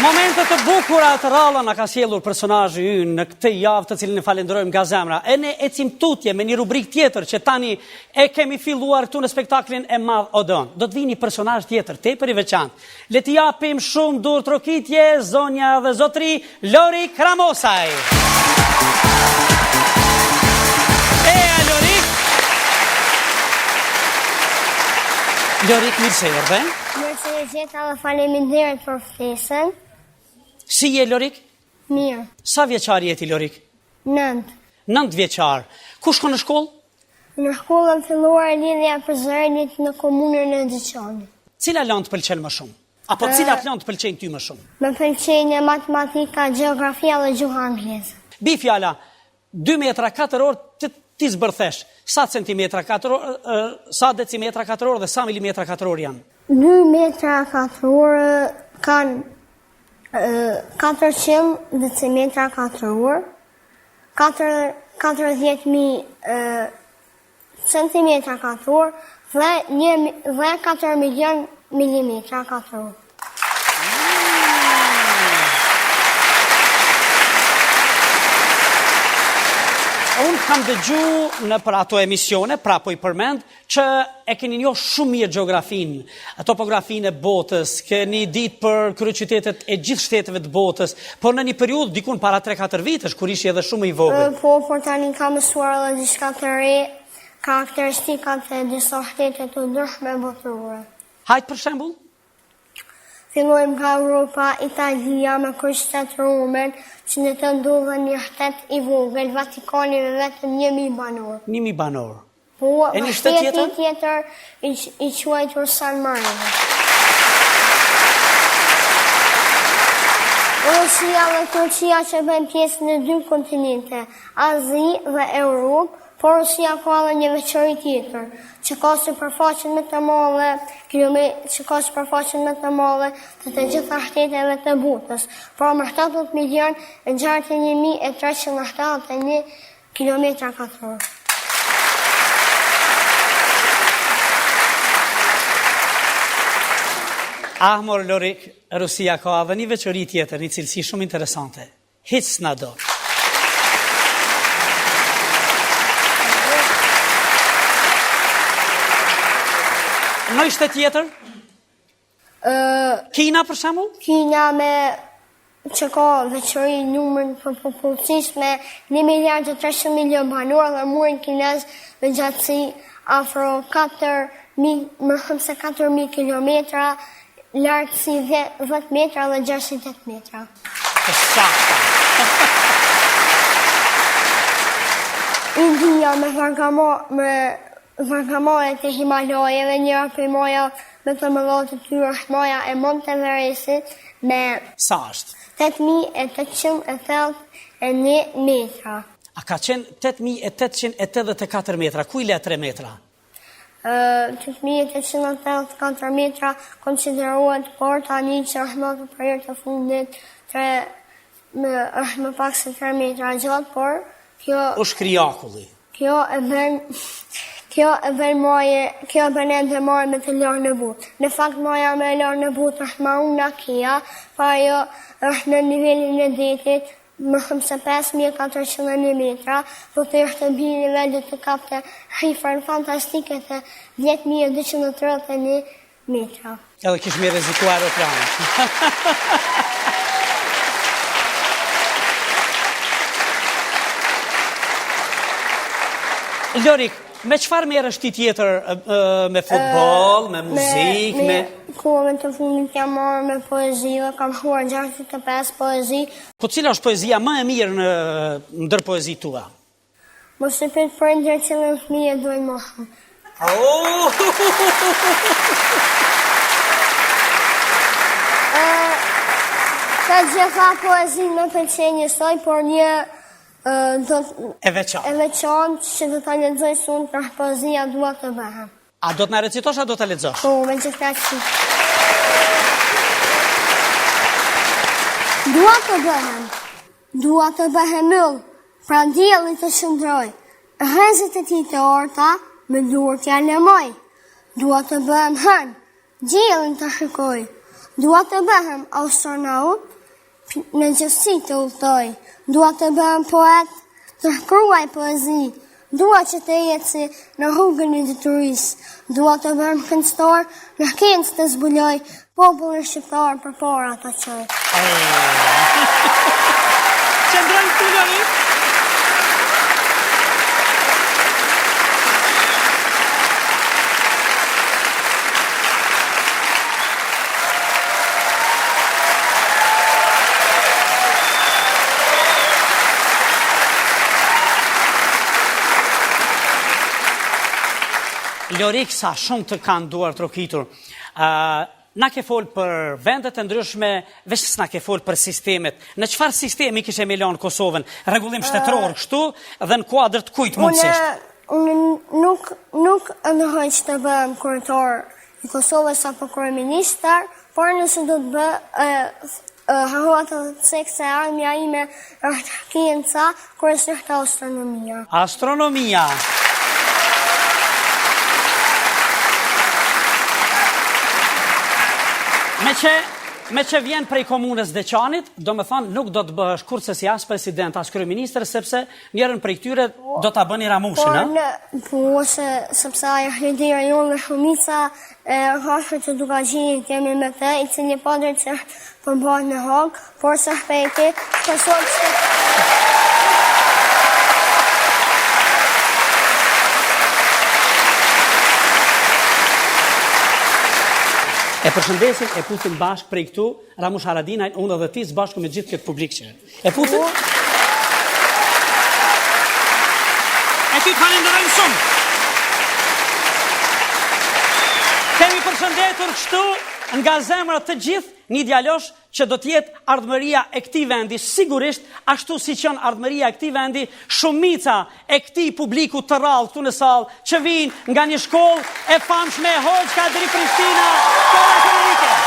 Momente të bukura të rralla na ka sjellur personazhi ynë në këtë javë të cilin e falënderojmë nga zemra. E ne ecim tutje me një rubrikë tjetër që tani e kemi filluar këtu në spektaklin e madh Odeon. Do të vijë një personazh tjetër, tepër i veçantë. Le t'i japim shumë duartrokitje, zonja dhe zotëri, Lorik Ramosaj. Eja, Lorik. Lorik, mirë se erdhe. Mirë se ju gjeta dhe faleminderit për ftesën. Si je, Lorik? Mirë. Sa vjeçar je ti, Lorik? Nëntë. Nëntë vjeçar. Ku shkon në shkollë? Në shkollën fillore Lidhja e Prizrenit në komunën e Deçanit. Cila lëndë të pëlqen më shumë? Apo cilat lëndë të pëlqejnë ty më shumë? Më pëlqejnë matematika, gjeografia dhe gjuha angleze. Bi fjala, 2 metra katror ti t'i zbërthesh. Sa centimetra katror, sa decimetra katror dhe sa milimetra katror janë? 2 metra katror kanë 400 decimetra katror, 40.000 centimetra katror dhe 4 milion milimetra katror. Unë kam dëgju nëpër ato emisione, pra po i përmend, që e keni njohë shumë mirë gjeografinë, topografinë e botës, keni ditë për kryeqytetet e gjithë shteteve të botës, por në një periudhë dikun para 3-4 vitesh, kur ishi edhe shumë i vogël. Po, por tani kam mësuar edhe diçka të re, karakteristikat e disa shtete të ndryshme botërore. Hajt për shembull? Fillojmë nga Europa, Italia me kryeqytet Romën, që në të ndodhet një shtet i vogël, Vatikani me vetëm 1000 banorë. 1000 banorë. Po, e një shtet tjetër? tjetër i, i quajtur San Marino. Rusia dhe Turqia që bëjnë pjesë në dy kontinente, Azi dhe Europë, por Rusia ka edhe një veçori tjetër, që ka sipërfaqen më të madhe, që ka sipërfaqen më të madhe të të gjitha shteteve të botës, pra me 70 milion e 61.371 Kilometra katror. Ah, mor Lorik, Rusia ka edhe një veçori tjetër, një cilësi shumë interesante. Hiç s'na do. Ndonjë shtet tjetër? Kina për shembull? Kina me që ka veçori numrin e popullsisë me 1 miliard e 300 milion banorë dhe murin kinez me gjatësi afro 4 më shumë se 4.000 kilometra, lartësi 10 metra dhe 68 metra. Të sakta. India me vargama, me vargamajet e Himalajeve, njëra prej majave më të mëdha të tyre është maja e Mount Everestit me Sa është? 8881 metra. A ka qenë 8884 metra? Ku i le 3 metra? 8884 metra konsiderohet, por tani që është matur për herë të fundit tre më është më pak se 3 metra gjatë, por kjo U shkri akulli. Kjo e bën kjo e bën maje, kjo e bën ende majën më të lartë në botë. Në fakt maja më e lartë në botë është Mauna Kea, por ajo është në nivelin e detit më shumë se 5401 metra, po të ishte mbi nivel do të kapte shifrën fantastike të 10231 metra. Edhe kish me rreziku aeroplanët. Lorik, me çfarë merresh ti tjetër me futboll, me muzikë, me kohëve të fundit jam marrë me poezi dhe kam shkruar 65 poezi. Po cila është poezia më e mirë në ndër poezitë tua? Mos i pyet prindërit cilin fëmijë e dojnë më shumë. Oh! Të gjitha poezitë më pëlqejnë njësoj, por një do të... E veçantë. E veçantë që do ta lexoj sonte është poezia dua të bëhem. A do të na recitosh a do ta lexosh? Po, me gjithë kënaqësi. Dua të bëhem. Dua të bëhem yll, pranë diellit të qëndroj, rrezet e tij të arta me duar t'ia lëmoj. Dua të bëhem hënë, qiellin të shikoj. Dua të bëhem astronaut, në gjithësi të udhëtoj. Dua të bëhem poet, të shkruaj poezi. Dua që të eci në rrugën e diturisë. Dua të bëhem shkencëtar, në shkencë të zbuloj, popullin shqiptar përpara ta çoj. Qëndrojmë këtu, Lori. Lorik, sa shumë të kanë duartrokitur. Uh, na ke fol për vendet e ndryshme, veç s'na ke fol për sistemet. Në çfarë sistemi kishe me lanë Kosovën? Rregullim shtetëror kështu dhe në kuadër të kujt mundësisht? Unë nuk nuk ëndërroj që të bëhem kryetar i Kosovës apo kryeministër, por nëse do të bë harrova të cek se ardhmja ime është shkenca, kryesisht astronomia. Astronomia. Me që, me që vjen prej komunës Deçanit, domethanë nuk do të bëhesh kurrsesi as president, as kryeministër, sepse Njërën prej këtyre do ta bëni Ramushin, a? Po, në, po, ose, sepse ai është lideri jonë dhe shumica e rrafshit të Dukagjinit jemi me të, i cili padrejtësisht po mbahet në Hagë, por së shpejti, shpresojmë se E përshëndesim, e puthim bashkë prej këtu, Ramush Haradinaj, unë dhe ti së bashku me gjithë këtë publik që E puthim? E ty të falenderojmë shumë. Kemi përshëndetur kështu nga zemra të gjithë një djalosh që do të jetë ardhmëria e këtij vendi, sigurisht ashtu siç janë ardhmëria e këtij vendi, shumica e këtij publiku të rrallë këtu në sallë që vijnë nga një shkollë e famshme Hoxhë Kadri Prishtina, shkolla ekonomike.